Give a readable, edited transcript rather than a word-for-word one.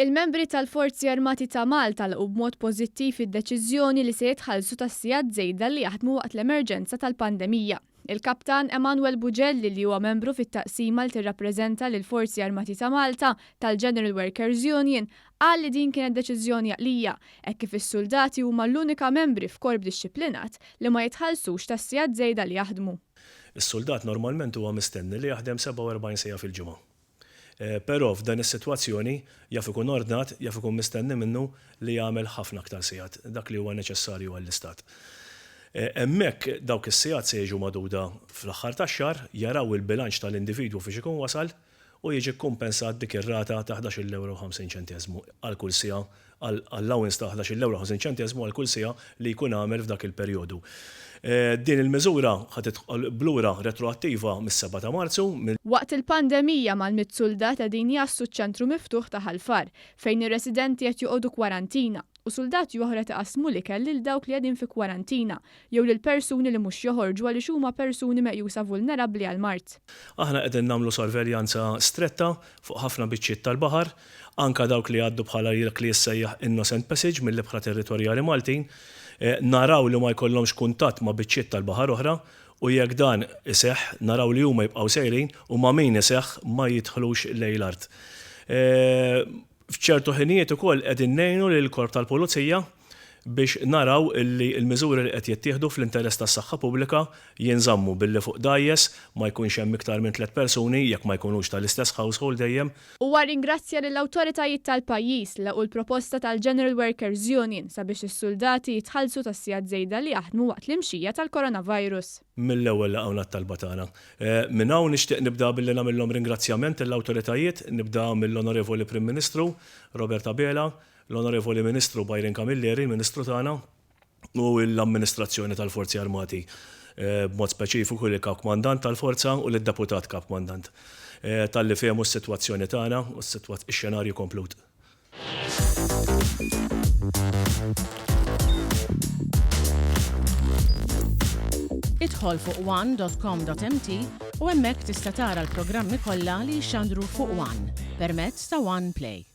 Il-membri tal-Forzi Armati ta' Malta laqgħu b'mod pożittiv id-deċiżjoni li se jitħallsu tas-sigħat żejda li jaħdmu waqt l-emerġenza tal-pandemija. Il-Kaptan Emanuel Bugelli li huwa membru fit-taqsima li tirrappreżenta lill-Forzi Armati ta' Malta tal-General Workers Union qal li din kienet deċiżjoni għaqlija hekk kif is-suldati huma l-unika membri f'korp dixxiplinat li ma jitħallsux tas-sigħat żejda li jaħdmu. Is-suldat normalment huwa mistenni li jaħdem 47 siegħa fil-ġimgħa. Però f'dan is-sitwazzjoni jaf ikun ordnat, jaf ikun mistenni minnu li jagħmel ħafna aktar sigħat, dak li huwa neċessarju għall-Istat. Hemmhekk dawk is-sigħat se jiġu magħduda fl-aħħar tax-xahar, jaraw il-bilanċ tal-individwu fiex ikun wasal u jiġi kkumpensat dik ir-rata ta' ħdax-il ewro u 50 ċenteżmu għal kull siegħa allowance ta' ħdax-il ewro u 50 ċenteżmu għal kull siegħa li jkun għamel f'dak il-perjodu. Din il-miżura ħa tidħol b'lura retroattiva mis-sebgħa ta' Marzu. Waqt il-pandemija, mal-mitt suldat qegħdin jgħassu ċ-ċentru miftuħ ta' Ħal Far, fejn ir-residenti qed joqogħdu kwarantina, u suldati oħra qed iqassmu l-ikel lil dawk li qegħdin fi kwarantina, jew lil persuni li mhux joħorġu għaliex huma persuni meqjusa vulnerabbli għall-mard. Aħna qegħdin nagħmlu sorveljanza stretta fuq ħafna biċċiet tal-baħar, anke dawk li jgħaddu bħala dak li jissejjaħ innocent passage mill-ibħra territorjali Maltin, naraw li ma jkollhomx kuntatt ma' biċċiet tal-baħar oħra u jekk dan iseħħ naraw li huma jibqgħu sejrin u ma' min iseħħ ma jidħlux lejn l-art. F'ċertu ħinijiet ukoll qegħdin ngħinu lill-Korp tal-Pulizija biex naraw illi l-miżuri li qed jittieħdu fl-interess tas-saħħa pubblika jinżammu billi fuq dgħajjes ma jkunx hemm iktar minn tlett persuni jekk ma jkunux tal-istess household dejjem. Huwa rringrazzja lill-awtoritajiet tal-pajjiż li laqgħu l-proposta tal-General Workers Union sabiex is-suldati jitħallsu tas-sigħat żejda li jaħdmu waqt l-imxija tal-coronavirus. Mill-ewwel laqgħuna t-talba tagħna. Minn hawn nixtieq nibda billi nagħmilhom ringrazzjament lill-awtoritajiet, nibda mill-Onorevoli Prim Ministru Robert Abela, l-Onorevoli Ministru Byron Camilleri, il-Ministru tagħna, u l-amministrazzjoni tal-Forzi Armati, b'mod speċifiku lill-Kap Kmandant tal-Forza u lid-Deputat Kap Kmandant, talli fehmu s-sitwazzjoni tagħna u x-xenarju komplut. Idħol fuq one dot com dot mt u hemmhekk tista' tara l-programmi kollha li jixxandru fuq one permezz ta' One Play.